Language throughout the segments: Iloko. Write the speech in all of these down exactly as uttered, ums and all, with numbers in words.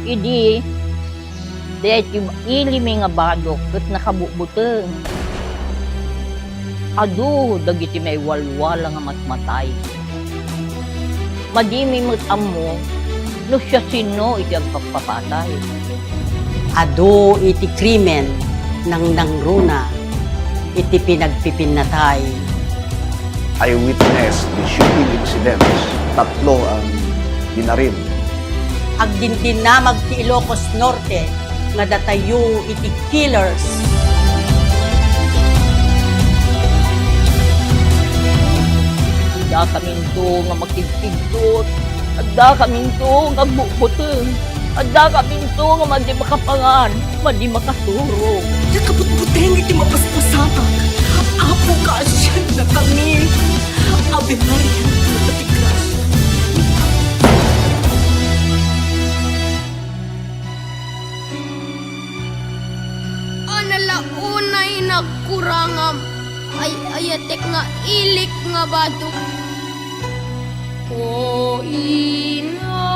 Idi, daytoy ilimi nga badok ket nakabutbuteng. Adu dagiti maiwalwala nga matmatay. Madimi met ammo no siasino iti agpapapatay. Adu iti krimen, nangnangruna iti pinagpipinnatay. I witnessed the shooting incidents. Tatlo ang binaril. Agdindinamag ti Ilocos Norte nga datayo iti killers. Addakaminto nga makigpigtot. Addakaminto nga agbutbuteng. Addakaminto nga madi makapangan, madi makaturog. Nakabutbuteng iti mapaspasamak. Apo, kaasiannakami. Ave Maria, Puerta de Gracia. Ana la unay nagkurangam, ay-ayatek nga ilik nga badok. O ina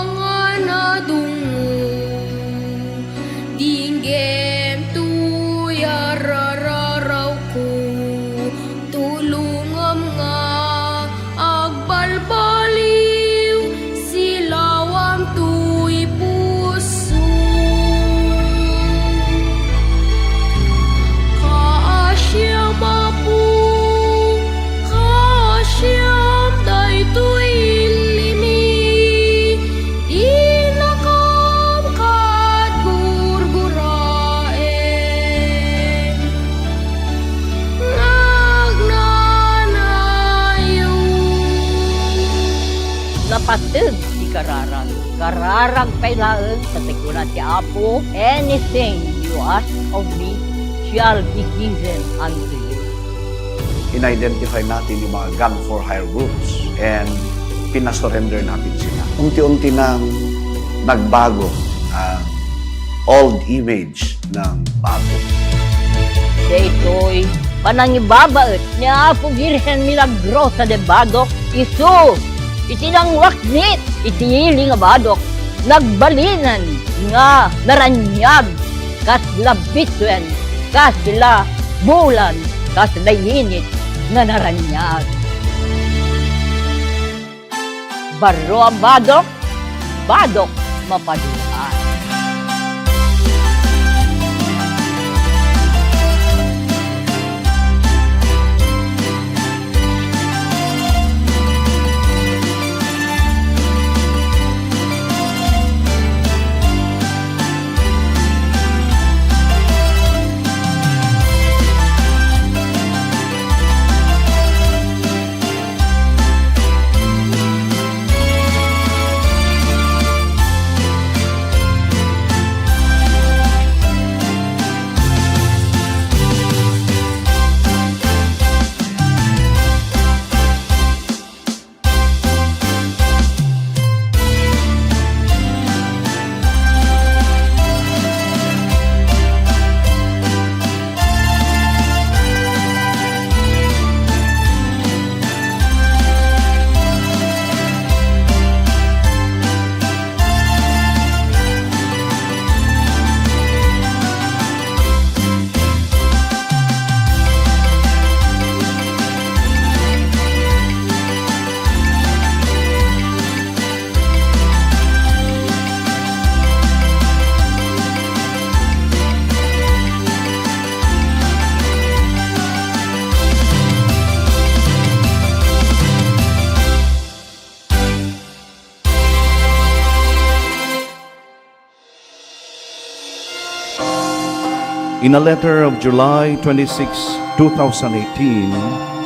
nga nadungngo, dinggem toy a rararawko, tulongam nga agbalbaliw, silawam toy puso. Kaasiam, Apo, kaasiam daytoy ilimi, dinakam kad gurguraem. Nagnanayon. Napateg ti kararag. Kararag pay laeng, ta ti kuna ti Apo, "Anything you ask of me shall be given unto you." In-identify natin yung mga gun for hire groups and pinasurrender natin sila. Unti-unti nang nagbago ang old image ng Badoc. Daytoy panangibabaet ni Apo Virgen Milagrosa de Badoc, isu iti nangwaknit iti ili nga Badoc, nagbalinen nga naraniag kasla bituen, kasla bulan, kasla init nga naraniag. Barrua Badoc, Badoc mapaduan. In a letter of July twenty-six, two thousand eighteen,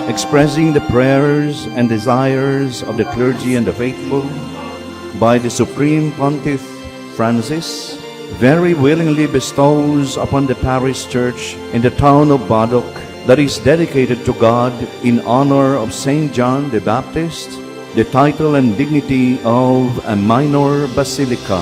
expressing the prayers and desires of the clergy and the faithful, by the Supreme Pontiff Francis, very willingly bestows upon the parish church in the town of Badoc, that is dedicated to God in honor of Saint John the Baptist, the title and dignity of a minor basilica.